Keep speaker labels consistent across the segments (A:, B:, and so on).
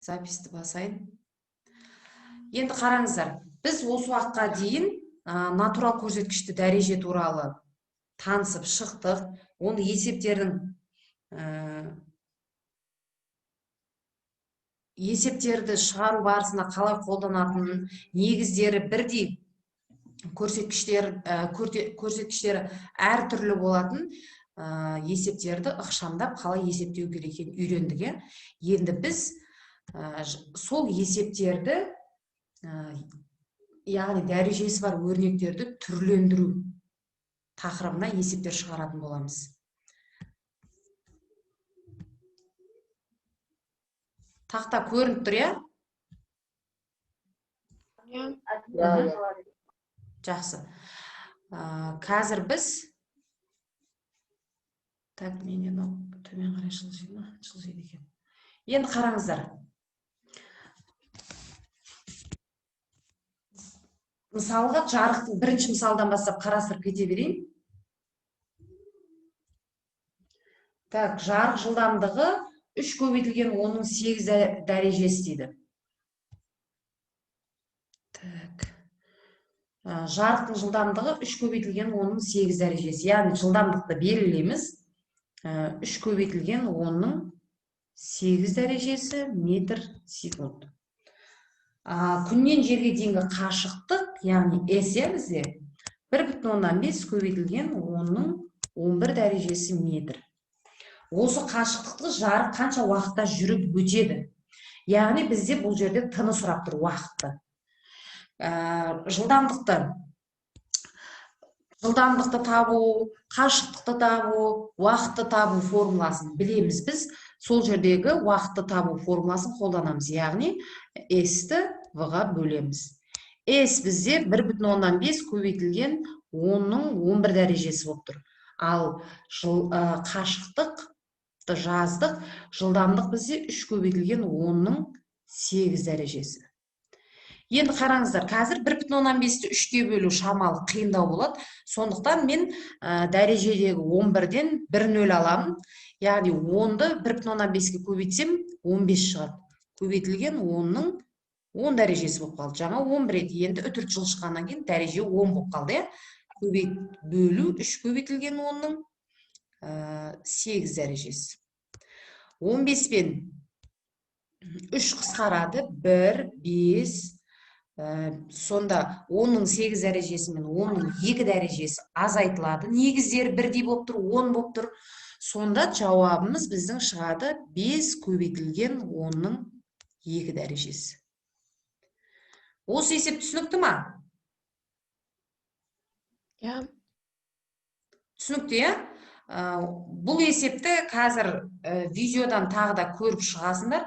A: Запись ті басайын. Енді қараңыздар, біз осы уақытқа дейін натурал көрсеткішті дәреже туралы танысып шықтық. Оны есептерді шығару барысында қалай қолданатынын, негіздері бірдей көрсеткіштері әртүрлі болатын есептерді ықшамдап қалай есептеу керек екенін үйрендік. Енді біз сол есептерді, яғни дәрежесі бар өрнектерді түрлендіру тақырыбына есептер шығаратын боламыз. Тақта көрініп тұр, иә?
B: Иә.
A: Жақсы. Қазір біз так, менен төмен қарай жылжиды ма? Жылжиды екен. Енді қараңыздар. Мысалға, жарықтың бірінші мысалдан бастап қарастырып кете берейін. Так, жарық жылдамдығы 3 көбейтілген 10-ның 8 дәрежесі дейді. Так. Жарықтың жылдамдығы 3 көбейтілген 10-ның 8 дәрежесі. Яғни жылдамдықты белгілейміз. 3 көбейтілген 10-ның 8 дәрежесі метр секунд. Күннен жерге дейінгі қашықтық, яғни S бізде 1,5 көбейтілген 10-ның 11 дәрежесі метр. Осы қашықтықты жарық қанша уақытта жүріп өтеді? Яғни бізде бұл жерде тыны сұрап тұр, уақытты. Жылдамдықты табу, қашықтықты табу, уақытты табу формуласын білеміз біз. Сол жердегі уақытты табу формуласын қолданамыз. Яғни S-ті V-ға бөлеміз. S бізде 1,5 көбейтілген 10-ның 11 дәрежесі болып тұр. Ал қашықтықты жаздық, жылдамдық бізде 3 көбейтілген 10-ның 8 дәрежесі. Енді қараңыздар, қазір 1,5-ті 3-ке бөлу шамалы қиындау болады. Сондықтан мен дәрежедегі 11-ден бір нөл аламын. Яғни 10-ды 1,5-ке көбейтсем, 15 шығады. Көбейтілген 10-ның 10 дәрежесі болып қалды. Жаңа 11 еді. Енді үтір жылжығаннан кейін дәреже 10 болып қалды, иә? Бөлу 3 көбейтілген 10-ның 8 дәрежесі. 15 пен 3 қысқарады. 1, 5, сонда 10-ның 8 дәрежесі мен 10-ның 2 дәрежесі азайтылады. Негіздері бірдей болып тұр, 10 болып тұр. Сонда жауабымыз біздің шығады 5 көбейтілген 10-ның 2 дәрежесі. Осы есеп түсінікті ма?
B: Иә.
A: Түсінікті, иә? Бұл есепті қазір видеодан тағы да көріп шығасыңдар.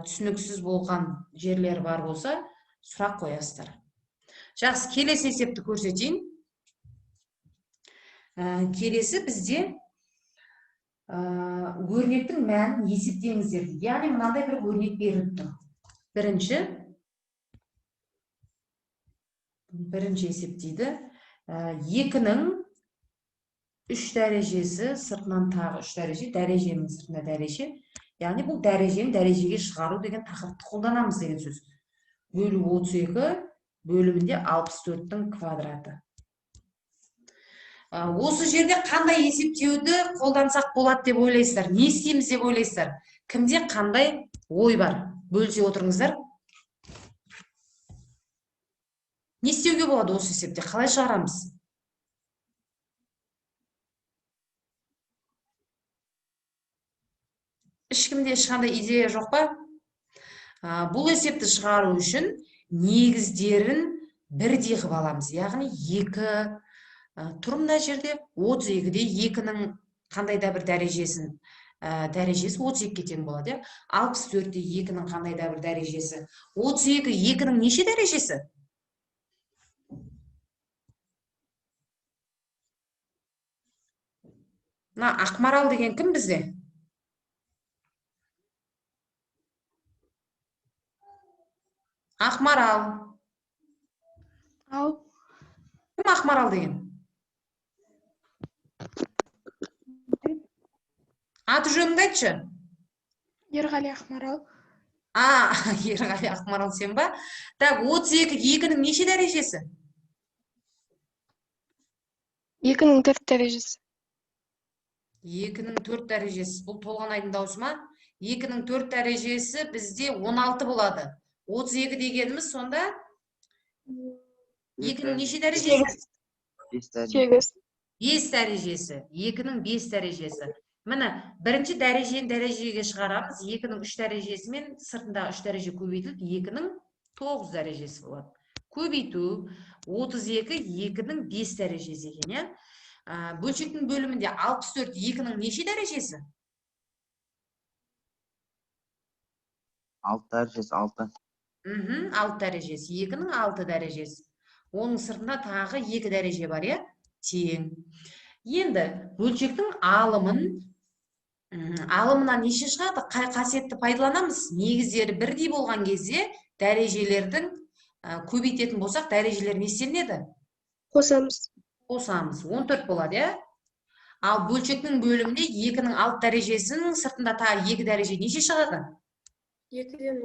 A: Түсініксіз болған жерлер бар болса, сұрақ қоясыздар. Жақсы, келесі есепті көрсетейін. Келесі бізде өрнектің мәнін есептеңіздер дейді. Яғни мынандай бір өрнек беріліп тұр. Бірінші есеп дейді. 2-нің 3 дәрежесі, сыртынан тағы 3 дәреже, дәреженің сыртында дәреже. Яғни бұл дәрежені дәрежеге шығару деген тақырыпты қолданамыз деген сөз. Бөлу 32 бөлімінде 64-тің квадраты. Осы жерде қандай есептеуді қолдансақ болады деп ойлайсыздар? Не істейміз деп ойлайсыздар? Кімде қандай ой бар? Бөлісе отырыңыздар. Не істеуге болады осы есепте? Қалай шығарамыз? Ешкімде ешқандай идея жоқ па? Бұл есепті шығару үшін негіздерін бірдей қылып аламыз. Яғни 2, тұр мына жерде 32-де 2-нің қандай да бір дәрежесі 32-ге тең болады, иә? 64-те 2-нің қандай да бір дәрежесі. 32 2-нің неше дәрежесі? Мына Ақмарал деген кім бізде? Ақмарал.
B: Ау.
A: Кім Ақмарал деген? Аты жөніңді айтшы.
B: Ерғали Ақмарал.
A: А, Ерғали, Ақмарал, сен ба? Так, 32 екінің неше дәрежесі?
B: 2-нің 4 дәрежесі.
A: 2-нің 4 дәрежесі. Бұл Толғанайдың дауысы ма? 2-нің 4 дәрежесі бізде 16 болады. 32 дегеніміз сонда 2-нің неше дәрежесі?
B: 8.
C: 5
A: 5 дәрежесі. 2-нің 5 дәрежесі. Міне, бірінші дәрежені дәрежеге шығарамыз. 2-нің 3 дәрежесі мен сыртындағы 3 дәреже көбейтіліп, 2-нің 9 дәрежесі болады. Көбейту 32 2-нің 5 дәрежесі екен, иә? Бөлшектің бөлімінде 64 2-нің неше дәрежесі?
C: 6 дәрежесі, 6.
A: 6 дәрежесі, 2-нің 6 дәрежесі. Оның сыртында тағы 2 дәреже бар, иә? Тең. Енді бөлшектің алымынан неше шығады? Қай қасиетті пайдаланамыз? Негіздері бірдей болған кезде дәрежелердің көбейтетін болсақ, дәрежелер не істелінеді?
B: Қосамыз.
A: Қосамыз. 14 болады, иә? Ал бөлшектің бөлімінде 2-нің 6 дәрежесінің сыртында тағы 2 дәреже неше шығады?
B: 2-ден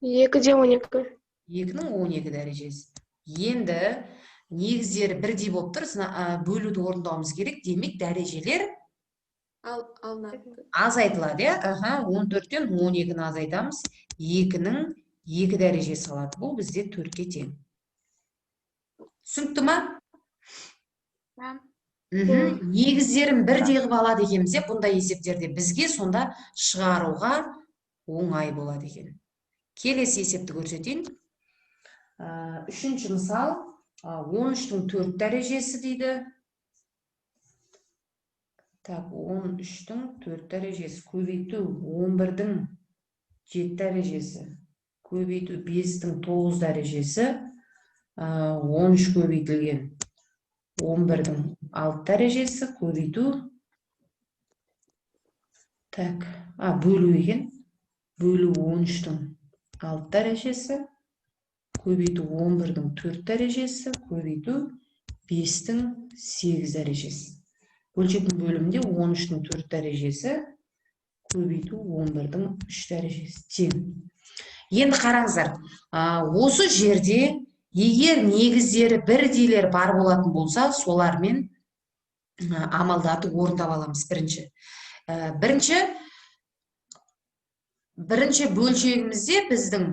B: 12.
A: 2-нің 12 дәрежесі. Енді негіздері бірдей болып тұр, бөлуді орындауымыз керек. Демек, дәрежелер
B: алынады.
A: Азайтылады, иә? 14-тен 12-ні азайтамыз. 2-нің 2 дәрежесі қалады. Бұл бізде 4-ке тең. Түсінікті ма?
B: Иә.
A: Негіздерін бірдей қылып алады екенбіз, иә, бұндай есептерде бізге сонда шығаруға оңай болады екен. Келесі есепті көрсетейін. Үшінші мысал, 13-тің 4 дәрежесі дейді. Так, 13-тің 4 дәрежесі көбейту 11-дің 7 дәрежесі көбейту 5-тің 9 дәрежесі, 13 көбейтілген 11-дің 6 дәрежесі көбейту, так, бөлу екен, бөлу 13-тің 6 дәрежесі көбейту 11-дің 4 дәрежесі көбейту 5-тің 8 дәрежесі. Бөлшектің бөлімінде 13-тің 4 дәрежесі көбейту 11-дің 3 дәрежесі тең. Енді қараңыздар, осы жерде егер негіздері бірдейлер бар болатын болса, солармен амалдарды орындап аламыз бірінші. Бірінші бөлшегімізде біздің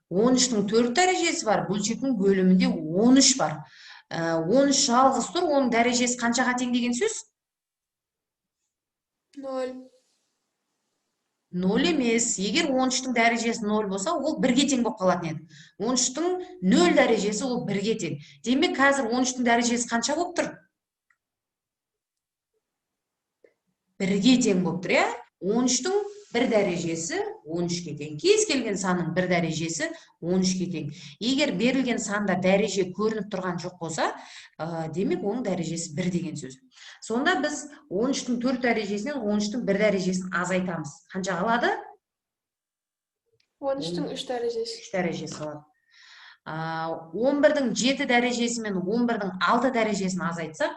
A: 13-тің 4 дәрежесі бар, бөлшектің бөлімінде 13 бар. 13 жалғыз тұр, оның дәрежесі қаншаға тең деген сөз?
B: 0.
A: 0 емес. Егер 13-тің дәрежесі 0 болса, ол 1-ге тең болып қалатын еді. 13-тің 0 дәрежесі ол 1-ге тең. Демек, қазір 13-тің дәрежесі қанша болып тұр? 1-ге тең болып тұр, иә? 13-тің 1 дәрежесі 13-ке тең. Кез келген санның 1 дәрежесі 13-ке тең. Егер берілген санда дәреже көрініп тұрған жоқ болса, демек оның дәрежесі 1 деген сөз. Сонда біз 13-тің 4 дәрежесінен 13-тің 1 дәрежесін азайтамыз. Қанша қалады?
B: 13-тің 3 дәрежесі.
A: 3 дәрежесі қалады. 11-дің 7 дәрежесі мен 11-дің 6 дәрежесін азайтсақ,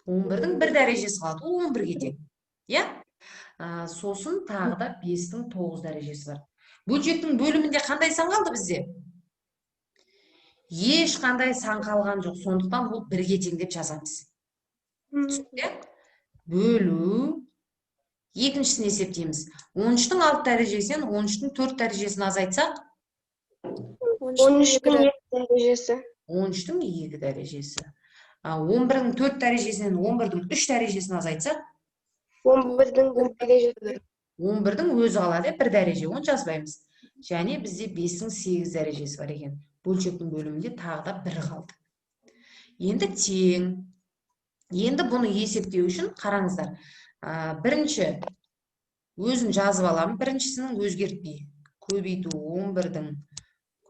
A: 11-дің 1 дәрежесі қалады. Ол 11-ге тең. Иә? Сосын тағы да 5-тің 9 дәрежесі бар. Бөлшектің бөлімінде қандай сан қалды бізде? Ешқандай сан қалған жоқ. Сондықтан ол 1-ге тең деп жазамыз. Түсінікті? Бөлу. Екіншісін есептейміз. 13-тің 6 дәрежесінен 13-тің 4 дәрежесін азайтсақ,
B: 13-тің 2 дәрежесі.
A: 13-тің 2 дәрежесі. 11-дің 4 дәрежесінен 11-дің 3 дәрежесін азайтсақ,
B: 11-дің 1 дәрежесі.
A: 11-дің өзі қалады, 1 дәреже, оны жазбаймыз. Және бізде 5-тің 8 дәрежесі бар екен. Бөлшектің бөлімінде тағы да 1 қалды. Енді тең. Енді бұны есептеу үшін қараңыздар. Бірінші өзін жазып аламын, біріншісінің өзгертпей. Көбейту 11-дің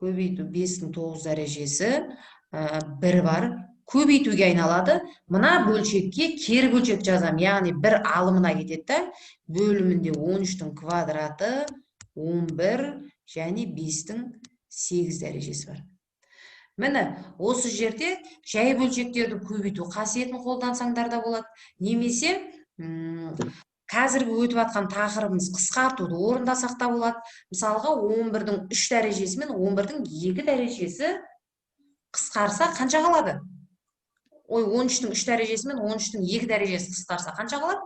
A: көбейту 5-тің 9 дәрежесі, 1 бар. Көбейтуге айналады. Мына бөлшекке кері бөлшек жазамын, яғни 1 алымына кетеді да. Бөлімінде 13-тің квадраты 11 және 5-тің 8 дәрежесі бар. Міне, осы жерде жай бөлшектерді көбейту қасиетін қолдансаңдар да болады. Немесе Қазіргі өтіп жатқан тақырыбымыз қысқартуды орындасақ та болады. Мысалға, 11-дің 3 дәрежесі мен 11-дің 2 дәрежесі қысқарса қанша қалады? Ой, 13-тің 3 дәрежесі мен 13-тің 2 дәрежесі қысқарса қанша қалады?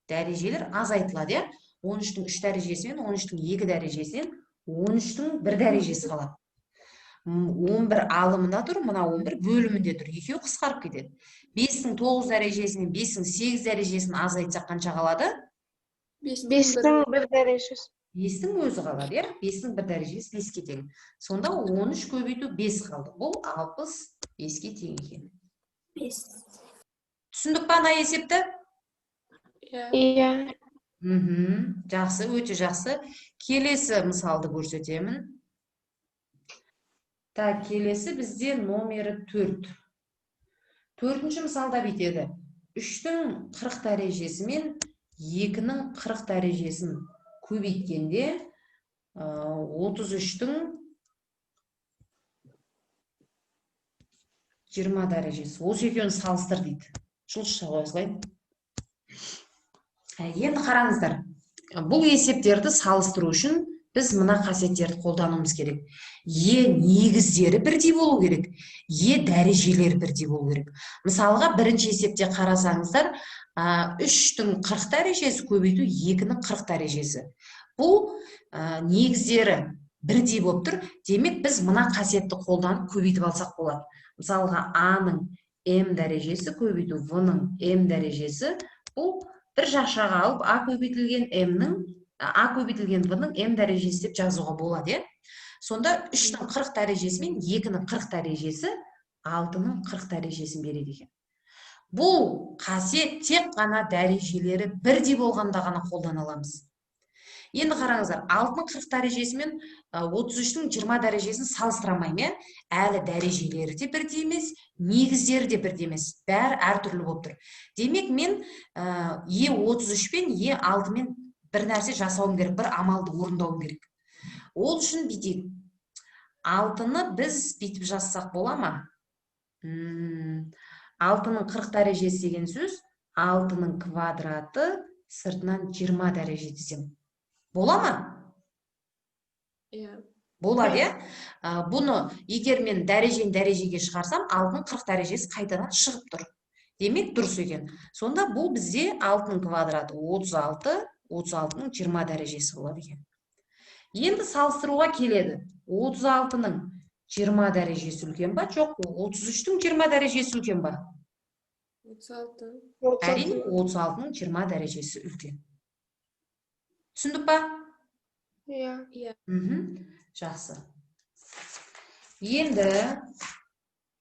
A: Дәрежелер азайтылады, иә? 13-тің 3 дәрежесі мен 13-тің 2 дәрежесінен 13-тің 1 дәрежесі қалады. 11 алымында тұр, мына 11 бөлімінде тұр. Екеуі қысқарып кетеді. 5-тің 9 дәрежесінен 5-тің 8 дәрежесін азайтсақ қанша қалады?
B: 5-тің 1 дәрежесі.
A: 5-тің өзі қалады, иә? 5-тің 1 дәрежесі 5-ке тең. Сонда 13 көбейту 5 қалды. Бұл 65-ке тең екен.
B: 5.
A: Түсіндік па ана есепті?
B: Иә.
A: Жақсы, өте жақсы. Келесі мысалды көрсетемін. Так, келесі бізде номері 4. Төртінші мысалда бүйтеді. 3-тің 40 дәрежесі мен 2-нің 40 дәрежесін көбейткенде, 33-тің 20 дәрежесі. Осы екеуін салыстыр дейді. Жұлдызша қоя салайын. Енді қараңыздар. Бұл есептерді салыстыру үшін біз мына қасиеттерді қолдануымыз керек. Е негіздері бірдей болу керек, е дәрежелері бірдей болу керек. Мысалға, бірінші есепте қарасаңыздар, 3-тің 40 дәрежесі көбейту 2-нің 40 дәрежесі. Бұл негіздері бірдей болып тұр. Демек, біз мына қасиетті қолданып көбейтіп алсақ болады. Мысалға, А-ның М дәрежесі көбейту В-ның М дәрежесі, бұл бір жақшаға алып А көбейтілген М-нің, А көбейтілген В-ның М дәрежесі деп жазуға болады, иә? Сонда 3-тің 40 дәрежесі мен 2-нің 40 дәрежесі 6-ның 40 дәрежесін береді екен. Бұл қасиет тек қана дәрежелері бірдей болғанда ғана қолдана аламыз. Енді қараңыздар, 6-ның 40 дәрежесі мен 33-тің 20 дәрежесін салыстыра алмаймын, иә? Әлі дәрежелері де бірдей емес, негіздері де бірдей емес, бәрі әртүрлі болып тұр. Демек, мен Е33 пен Е6 мен бір нәрсе жасауым керек, бір амалды орындауым керек. Ол үшін бүйтейік. 6-ны біз бүйтіп жазсақ бола ма? 6-ның 40 дәрежесі деген сөз, 6-ның квадраты сыртынан 20 дәреже десем. Бола ма?
B: Иә.
A: Болады, иә? Бұны егер мен дәрежені дәрежеге шығарсам, 6-ның 40 дәрежесі қайтадан шығып тұр. Демек, дұрыс екен. Сонда бұл бізде 6-ның квадраты 36, 36-ның 20 дәрежесі болады екен. Енді салыстыруға келеді. 36-ның 20 дәрежесі үлкен ба? Жоқ, 33-тің 20 дәрежесі үлкен ба?
B: 36.
A: Әрине, 36-ның 20 дәрежесі үлкен. Түсіндік па?
B: Иә. Иә.
A: Жақсы. Енді,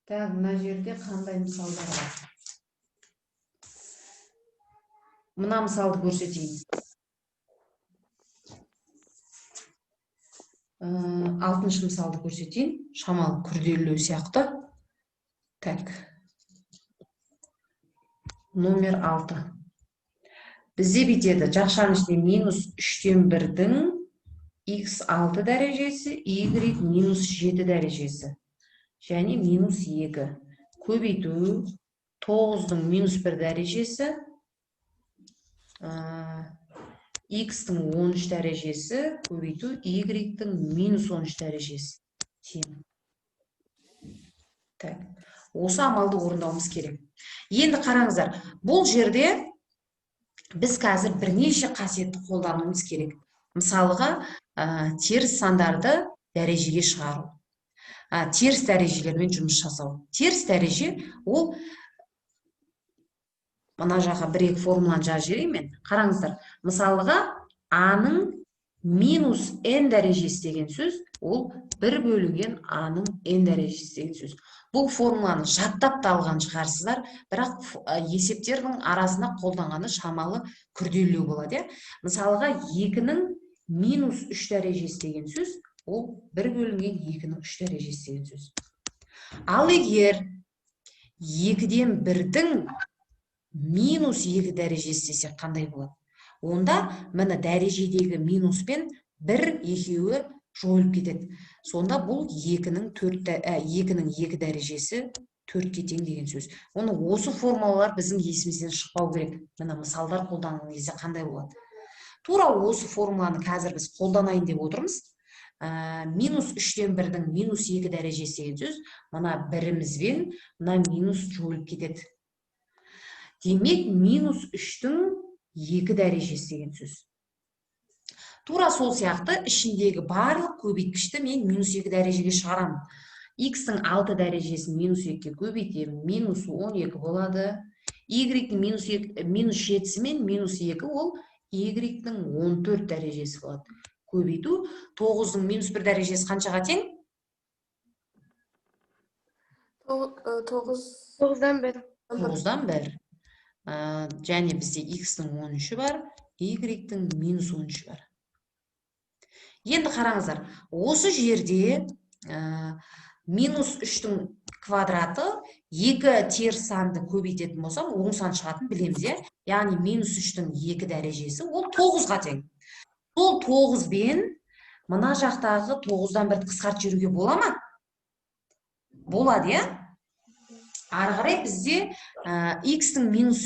A: так, мына жерде қандай мысалдар бар? Мына мысалды көрсетейін. 6-шы мысалды көрсетейін. Шамалы күрделілеу сияқты. Так. Номер 6. Бізде бүйтеді. Жақшаның ішінде минус үштен бірдің икс алты дәрежесі, y минус жеті дәрежесі және минус екі көбейту тоғыздың минус бір дәрежесі, икстің он үш дәрежесі көбейту y-тің минус он үш дәрежесі тең. Так, осы амалды орындауымыз керек. Енді қараңыздар, бұл жерде біз қазір бірнеше қасиетті қолдануымыз керек. Мысалға, теріс сандарды дәрежеге шығару, теріс дәрежелермен жұмыс жасау. Теріс дәреже ол мына жаққа бір-екі формуланы жазып жіберейін мен. Қараңыздар, мысалға, А-ның минус n дәрежесі деген сөз, ол 1 бөлінген А-ның n дәрежесі деген сөз. Бұл формуланы жаттап та алған шығарсыздар, бірақ есептердің арасында қолданғаны шамалы күрделілеу болады, иә? Мысалға, 2-нің минус 3 дәрежесі деген сөз, ол 1 бөлінген 2-нің 3 дәрежесі деген сөз. Ал егер 2-ден 1-дің минус 2 дәрежесі десек қандай болады? Онда міне дәрежедегі минуспен 1 екеуі жойылып кетеді. Сонда бұл 2-нің 2 дәрежесі 4-ке тең деген сөз. Оны осы формулалар біздің есімізден шықпау керек. Міне мысалдар қолданған кезде қандай болады? Тура осы формуланы қазір біз қолданайын деп отырмыз. Минус 3-тен 1-дің минус 2 дәрежесі деген сөз, мына бірімізбен мына минус жойылып кетеді. Демек, минус 3-тің 2 дәрежесі деген сөз. Тура сол сияқты ішіндегі барлық көбейткішті мен минус 2 дәрежеге шығарамын. X-ің 6 дәрежесін минус 2-ге көбейтемін, минус 12 болады. Y-дің минус 7-сі мен минус 2 ол Y-дің 14 дәрежесі болады. Көбейту 9-ның минус 1 дәрежесі қаншаға тең?
B: 9.
D: 9-дан 1.
A: 9-дан 1. Және бізде X-дің 13-і бар, Y-дің минус 13-і бар. Енді қараңыздар, осы жерде минус 3-тің квадраты 2 теріс санды көбейтетін болсам, оң сан шығатын білеміз, иә? Яғни минус 3-тің 2 дәрежесі ол 9-ға тең. Сол 9 бен мына жақтағы 9-дан 1-ді қысқартып жіберуге бола ма? Болады, иә? Ары қарай бізде x-ің минус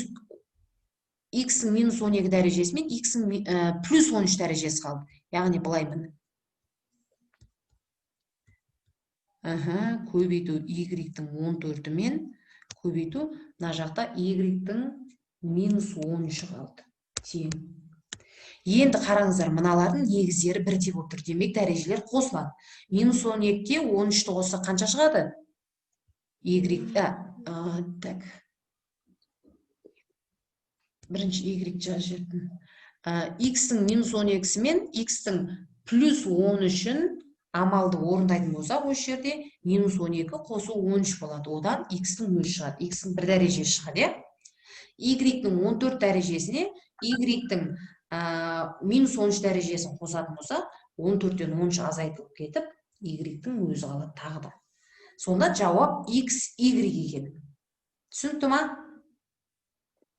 A: 12 дәрежесі мен x-ің плюс 13 дәрежесі қалды. Яғни былай міне. Көбейту y-дің 14-і мен көбейту мына жақта y-дің минус 13-і қалды. Тең. Енді қараңыздар, мыналардың негіздері бірдей болып тұр. Демек, дәрежелер қосылады. Минус 12-ге 13-ті қосса қанша шығады? Y, так. Бірінші y жазып жібердім. X-ің минус 12-сі мен x-ің плюс 13-ін амалды орындайтын болсақ, осы жерде минус 12 қосу 13 болады. Одан x-ің өзі шығады. X-ің бір дәрежесі шығады, иә? Y-дің 14 дәрежесіне y-дің минус 13 дәрежесін қосатын болсақ, 14-тен 13 азайтылып кетіп, y-дің өзі қалады тағы да. Сонда жауап x, y екен. Түсінікті ма?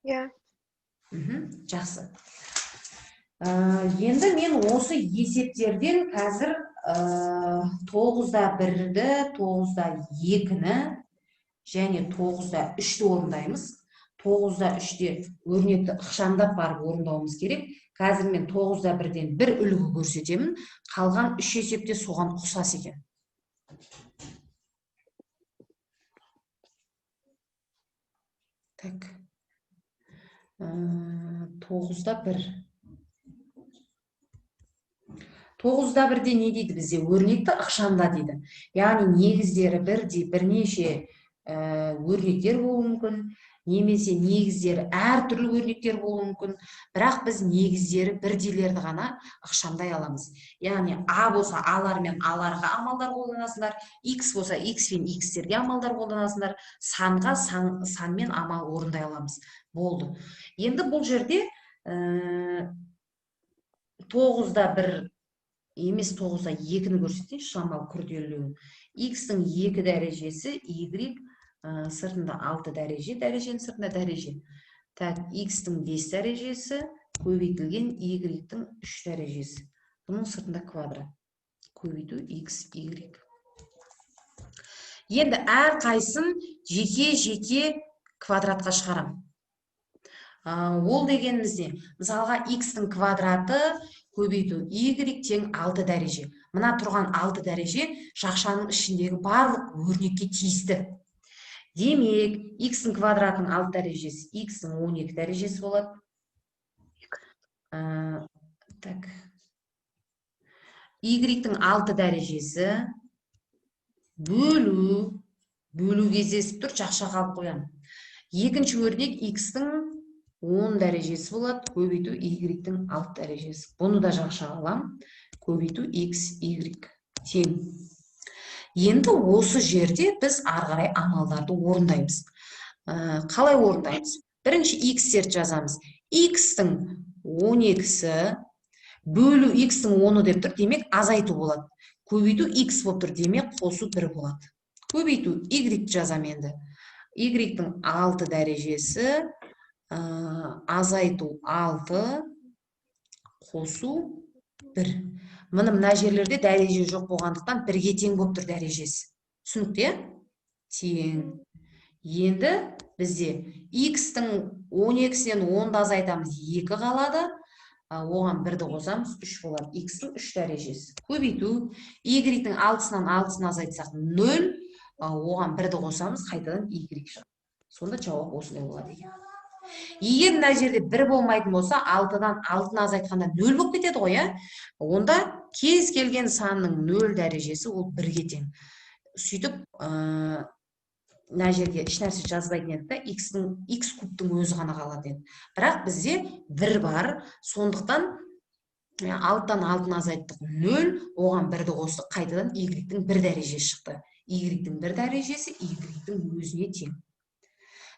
D: Иә.
A: Жақсы. Енді мен осы есептерден қазір 9-да 1-ді, 9-да 2-ні және 9-да 3-ті орындаймыз. 9-да 3-те өрнекті ықшамдап барып орындауымыз керек. Қазір мен 9-да 1-ден бір үлгі көрсетемін. Қалған 3 есепте соған ұқсас екен. Так. 9-да 1. 9-да 1-де не дейді бізде? Өрнекті ықшамда дейді. Яғни негіздері бірдей бірнеше өрнектер болуы мүмкін, немесе негіздері әртүрлі өрнектер болуы мүмкін. Бірақ біз негіздері бірдейлерді ғана ықшамдай аламыз. Яғни А болса А-лар мен А-ларға амалдар қолданасыңдар, X болса X пен X-терге амалдар қолданасыңдар, санға санмен амал орындай аламыз. Болды. Енді бұл жерде 9-да 1 емес 9-да 2-ні көрсетейін, шамал күрделілеуін. X-ің 2 дәрежесі, Y сыртында 6 дәреже, дәреженің сыртында дәреже. Так, X-тің 5 дәрежесі көбейтілген Y-тің 3 дәрежесі. Бұның сыртында квадрат. Көбейту X, Y. Енді әр қайсын жеке-жеке квадратқа шығарам. Ол дегеніміз не? Мысалға, X-тің квадраты көбейту Y тең 6 дәреже. Мына тұрған 6 дәреже жақшаның ішіндегі барлық өрнекке тиісті. Демек, X-ің квадратының 6 дәрежесі, X-ің 12 дәрежесі болады. Так. Y-тің 6 дәрежесі бөлу, бөлу кездесіп тұр, жақша қалып қоямын. Екінші өрнек X-тің 10 дәрежесі болады, көбейту Y-тің 6 дәрежесі. Бұны да жақша алам, көбейту X, Y тең. Енді осы жерде біз ары қарай амалдарды орындаймыз. Қалай орындаймыз? Бірінші X-терді жазамыз. X-тің 12-сі бөлу X-тің 10-ы деп тұр, демек азайту болады. Көбейту X болып тұр, демек қосу 1 болады. Көбейту Y жазам енді. Y-тің 6 дәрежесі азайту 6 қосу 1. Міне мына жерлерде дәреже жоқ болғандықтан бірге тең болып тұр дәрежесі. Түсінікті, иә? Тең. Енді бізде x-тің 12-сінен 10-ды азайтамыз, 2 қалады. Оған 1-ді қосамыз, 3 болады. X-тің 3 дәрежесі. Көбейту, y-тің 6-сынан 6-сын азайтсақ 0, оған 1-ді қосамыз, қайтадан y шығады. Сонда жауап осындай болады екен. Егер мына жерде 1 болмайтын болса, 6-дан 6-ны азайтқанда 0 болып кетеді ғой, иә? Онда кез келген санның 0 дәрежесі ол 1-ге тең. Сөйтіп, мына жерге ешнәрсе жазбайтын едік та, x кубтың өзі ғана қалады еді. Бірақ бізде 1 бар, сондықтан 6-дан 6-ны азайттық 0, оған 1-ді қостық, қайтадан y-тің 1 дәрежесі шықты. Y-тің 1 дәрежесі y-тің өзіне тең.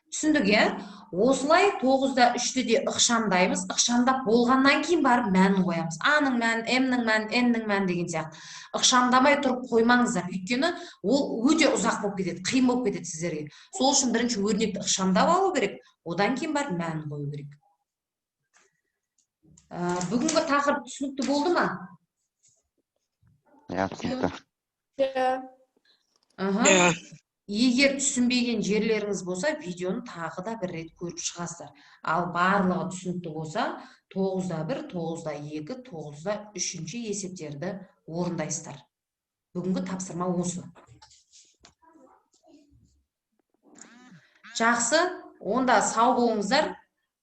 A: Түсіндік, иә? Осылай 9-да 3-ті де ықшамдаймыз. Ықшамдап болғаннан кейін барып мәнін қоямыз. А-ның мәнін, М-нің мәнін, Н-нің мәнін деген сияқты. Ықшамдамай тұрып қоймаңыздар. Өйткені ол өте ұзақ болып кетеді, қиын болып кетеді сіздерге. Сол үшін бірінші өрнекті ықшамдап алу керек, одан кейін барып мәнін қою керек. Бүгінгі тақырып түсінікті болды ма?
C: Иә, түсінікті.
B: Иә.
A: Аха. Егер түсінбеген жерлеріңіз болса, видеоны тағы да бір рет көріп шығасыздар. Ал барлығы түсінікті болса, 9-да 1, 9-да 2, 9-да 3 есептерді орындайсыздар. Бүгінгі тапсырма осы. Жақсы, онда сау болыңыздар.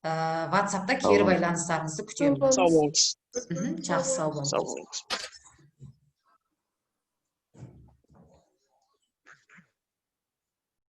A: WhatsAppта кері байланыстарыңызды күтемін.
E: Сау болыңыз.
A: Жақсы, сау болыңыз.
E: Сау болыңыз.